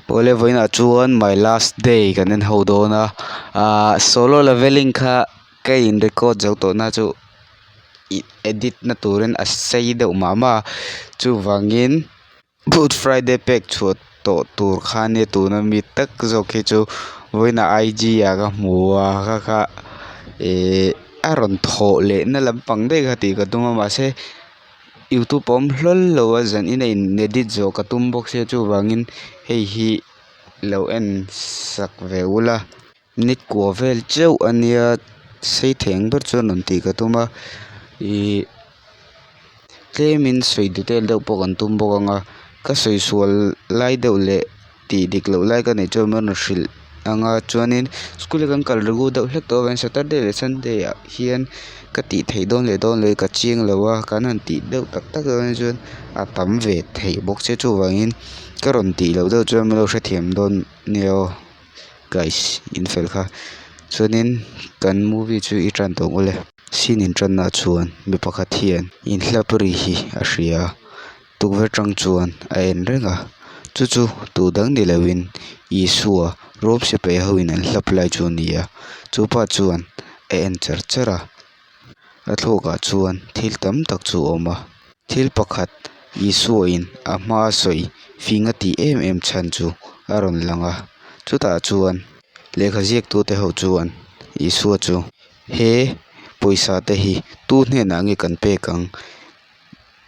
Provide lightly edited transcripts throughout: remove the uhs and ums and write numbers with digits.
Awle vawiinah chuan my last day kan en ho dawn a ahh solo leveling kha ka in record zo tawh na chu ih edit na turin a sei deuh mah mah a chuvangin good friday pek chhuah tawh tur kha ania tuna mi tak zawk hi chu vawiinah I G ah ka hmu a kha kha ihh a rawn thawh leh na lampang daih kha tih ka tum a mahse. Youtube a awm hlawl lo a zan in a in edit zawh ka tum bawk sia chuvangin hei hi lo en sak ve ula minute kua vel chauh a nia sei thei ang ber chuan rawn tih ka tum a ihh tlemin sawi detail deuh pawh kan tum bawk ang a ka sawi sual lai deuh leh tih dik loh lai ka neih chuan min rawn hrilh ang a chuanin school a kan kal regu deuh hlek tawh avangin saturday leh sunday ah hian ka tih theih dawn leh dawn loh hi ka chiang lo a kan han tih deuh tak tak dawn hi chuan a tam ve theih bawk sia chuvangin ka rawn tih loh deuh chuan min lo hrethiam dawn nia aw guys in fel kha chuanin kan movie chu i tan tawh ang ule scene in tanna ah chuan mi pakhat hian inhlap ri hi a hria a. Tukverh tang chuan a en reng a, chu chu tu dang ni loin Isua Rom sipai ho in an hlap lai chu a ni a, chu pa chuan a en char char a, a thluak ah chuan thil tam tak chu a awm a, thil pakhat Isua in a hma a sawi fing a tih em em chhan chu a rawn lang a, chutah chuan lehkha ziak tu te ho chuan Isua chu he pawisa te hi tu hnenah nge kan pek ang.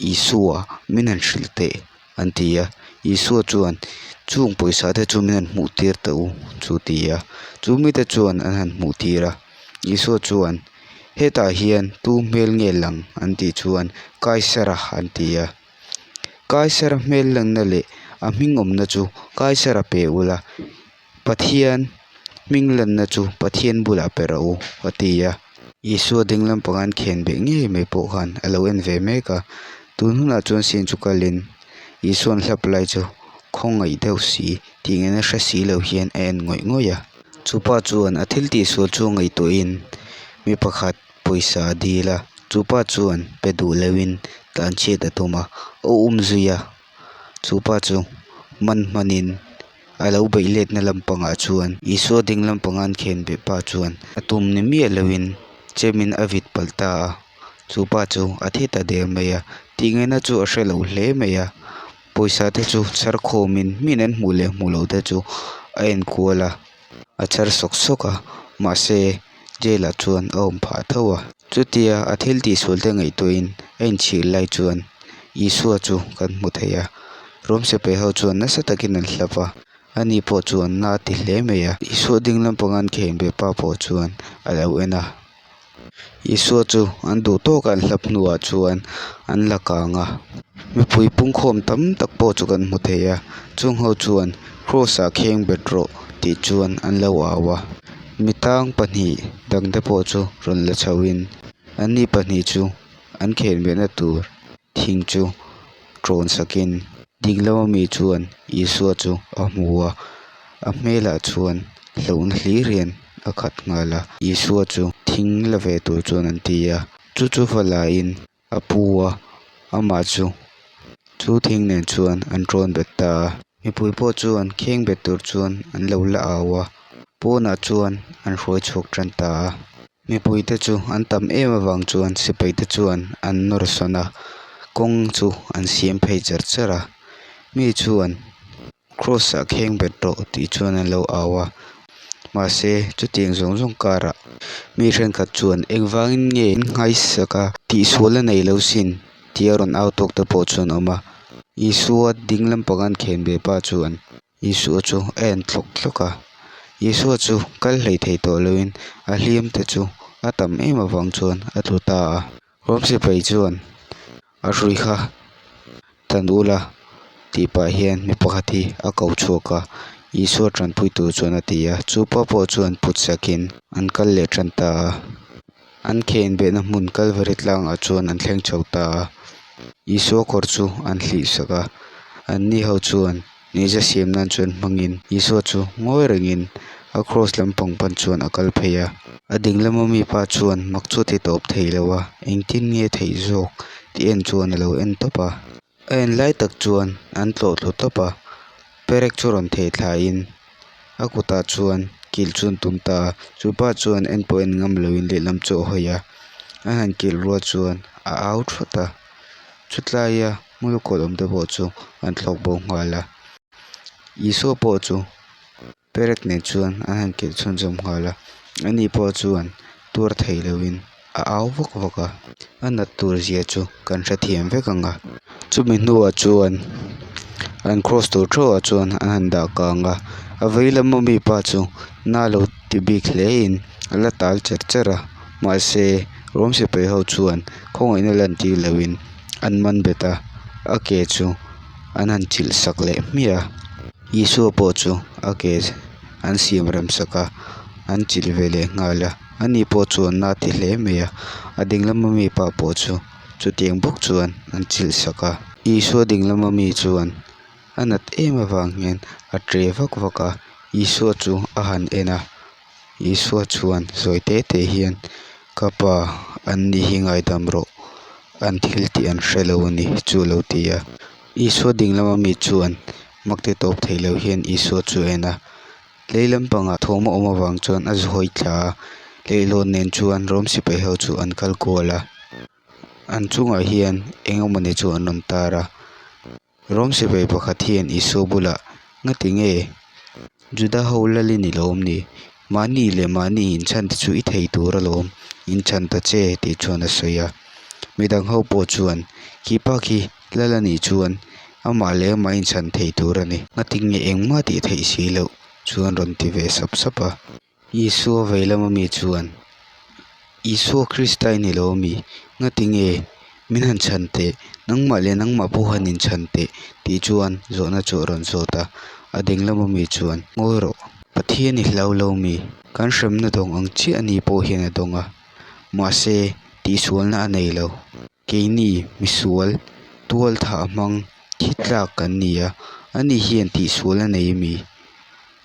Isua min han hrilh teh an ti a Isua chuan chung pawisa te chu min han hmuh tir teh u chu ti a chu mite chuan an han hmuh tir a Isua chuan hetah hian tu hmel nge lang an tih chuan Kaisara an ti a Kaisara hmel lanna leh a hming awmna chu Kaisara pe ula Pathian hming lanna chu Pathian bulah pe rawh u a ti a. Isua ding lampang an khen beh ngei mai pawh khan a lo en ve mek a. Tun hunah chuan sin chu kalin Isua'n hlap lai chu khawngaih deuh si tih ngaihna hre si lo hian a en ngawih ngawih a. Chu pa chuan a thil tihsual chu ngaihtuahin mi pakhat pawisa a dil a. Chu pa chuan pe duh loin tlanchhiat a tum a, a umzui a. Chu pa chu man hmanin. A lo beih letna lampangah chuan Isua ding lampanga an khen beh pa chuan a tum ni miah loin chemin a vit palh ta a, chu pa chu a thi ta der mai a, tih ngaihna chu a hre lo hle mai a, pawisa te chu chhar khawmin min an hmuh leh hmuh loh te chu a enkual a, a chhar sawk sawk a, mahse jail ah chuan a awm phah tho a. Chutia a thil tihsual te ngaihtuahin a inchhir lai chuan Isua chu kan hmu thei a, Rom sipai ho chuan nasa takin an hlap a, ani pawh chuan na a ti hle mai a. Isua ding lampang an khen ve pa pawh chuan a lo en a, Isua chu an duh tawk a an hlap hnuah chuan an la kang a, mipui pungkhawm tam tak pawh chu kan hmu thei a, chung ho chuan kraws ah kheng bet rawh tih chuan an lo au a, mitang pahnih dangte pawh chu rawn la chhoin anni pahnih chu. An khelmehna tur thing chu ṭawn sakin dik lama mi chuan Isua chu a hmu a, a hmelah chuan hlauhna hlir hian a khat nghal a. Isua chu thing la ve tur chuan an ti a, chu chu va lain a pu a, amah chu chu thing nen chuan an ṭawn bet ta a. Mipui pawh chuan kheng bet tur chuan an lo la au a, pawnah chuan an hruai chhuak tan ta a. Mipui te chu an tam em avang chuan sipai te chuan an nawr sawn a, kawng chu an siam phei char char a, mi chuan cross ah kheng bet rawh tih chuan an lo au a, mahse chutiang zawng zawng karah mi thenkhat chuan engvangin nge an nghaisak a tihsual a nei lo sin tih a rawn au tawk te pawh chuan a awm a, Isua ding lampang an khen ve pa chuan. Isua chu a en tlawk tlawk a, Isua chu kal hlei thei tawh loin a hliam te chu a tam em avang chuan a tlu ta a. Rom sipai chuan a hrui kha tan ula tih pah hian mi pakhat hi a ko chhuak a, Isua tanpui tur chuan a ti a, chu pa pawh chuan put sakin an kal leh tan ta a. An khen behna hmun Kalvari tlangah chuan an thleng chho ta a, Isua kawr chu an hlih sak a, anni ho chuan Neiza siam nan chuan hmangin Isua chu ngawi rengin a kraws lampang pan chuan a kal phei a. A ding lama mi pa chuan mak chu a ti tawp thei lo a, engtin nge theih zawk tih en chuan a lo en tawp a. A en lai tak chuan an tlawh thlu tawp a. Perek chu rawn theh thla in a kutah chuan kilh chu an tum ta a chupa chuan en pawh en ngam loin lehlam chu a hawi a an han kilh rual chuan a au thawt a chutlaia nghulhkawlh awm te pawh chu an thlawk bo nghal a Isua pawh chu perek nen chuan an han kilh chhunzawm nghal a ani pawh chuan tuar thei loin a au vak vak a a nat tur zia chu kan hrethiam vek ang a chumi hnuah chuan an cross tur theuhah chuan an han dah kang a a vei lama mi pa chu na lo ti bik hle in a la tal cher cher a mahse rawng sipai ho chuan khawngaihna lan tir lo in an man bet a a ke chu an han chilh sak leh hmiah a Isua pawh chu a ke an siam rem sak a an chilh ve leh nghal a ani pawh chuan na ti hle mai a a ding lama mi pa pawh chu chutiang bawk chuan an chilh sak a Isua ding lama mi chuan a nat em avang hian a tre vak vak a Isua chu a han en a Isua chuan zawi te te hian ka pa an ni hi ngaidam rawh an thil tih an hrelo ani chu alo ti a Isua ding lama mi chuan mak ti tawp theilo hian Isua chu a en a lei lampangah thawm a awm avang chuan a zu hawi thla a leihlawn nen chuan rawng sipai ho chu an kal kual a an chungah hian eng emawni chu an rawn tar a rawng sipai pakhat hian Isua bulah ngati nge Juda ho lal i ni lawm ni mahni leh mahni inchhan te chu i thei tur alawm inchhan ta che tih chuan a sawi a midang ho pawh chuan khi pa khi lal anih chuan amah leh amah inchhan thei tur a ni ngati nge engmah tih theih si loh chuan rawn ti ve sap sap a. Isua vei lama mi chuan, Isua Krista i ni lo ami? Ngati nge min han chhan teh? Nangmah leh nangmah pawh han inchhan teh tih chuan zawhna chu a rawn zawt a. A ding lama mi chuan, Ngawi rawh, Pathian i hlau lo mi? Kan hremna dawng ang chiah ani pawh hian a dawng a, mahse tihsualna a nei lo. Keini misual tual thah hmang thi tlak kan ni a, ani hian tihsual a nei ami?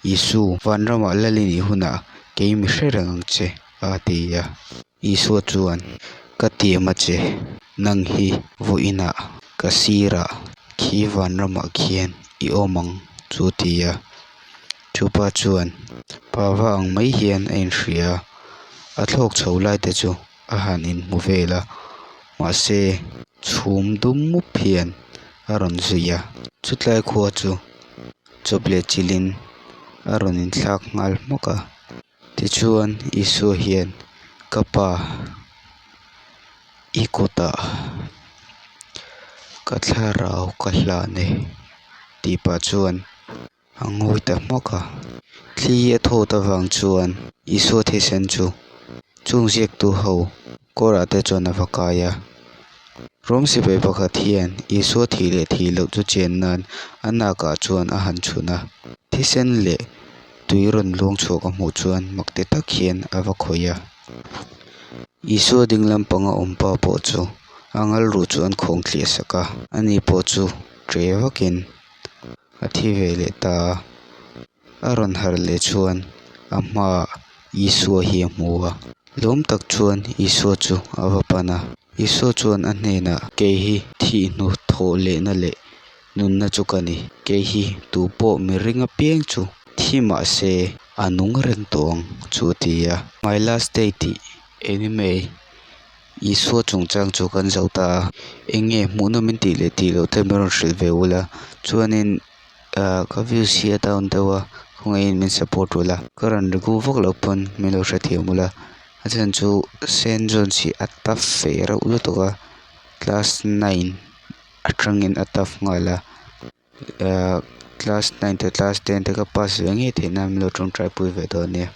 Isu, vanramah lal i nih hunah kei mi hre reng ang che, a ti a. Isua chuan, Ka tiam a che, nang hi vawiinah ka sirah khi vanramah khian i awm ang chu a ti a. Chupa chuan pava ang mai hian a inhria a, a thlawk chho lai te chu a han inhmu vel a mahse chhum dum mup hian a rawn zui a chutlai khua chu chawp leh chilhin a rawn inthlak nghal hmawk a tichuan Isua hian ka pa i kutah ka thlarau ka hlan e tih pah chuan. A ngawi ta hmawk a, thli a thawt avang chuan Isua thisen chu chung ziaktu ho kawrah te chuan a va kai a. Rawng sipai pakhat hian Isua thih leh thih loh chu chian nan a nakah chuan a han chhun a, thisen leh tui rawn luang chhuak a hmuh chuan mak ti tak hian a va khawih a. Isua ding lampanga awm pa pawh chu a ngal ruh chu an khawng thliah sak a, ani pawh chu ṭe vakin. A thi ve leh ta a, a rawn harh leh chuan a hmaah Isua hi a hmu a, lawm tak chuan Isua chu a va pan a, Isua chuan a hnenah, Kei hi thih hnu thawh lehna leh nunna chu ka ni, kei hi tu pawh mi ring apiang chu thi mah se a nung reng tawh ang chu a ti a. My last day tih anime Isua chungchang chu kan zo ta a, eng nge hmuhnawm min tih leh tih loh te min rawn hrilh ve ula chuanin ah ka views hi a down deuh a khawngaihin min support ula ka rawn regu vak loh pawn min lo hrethiam ula a chhan chu Saint John's hi a tough ve reuh lutuk a class nine atangin a tough nghal a ah class nine te class ten te ka pass ve ngei theih nan min lo tawngtai pui ve dawn nia.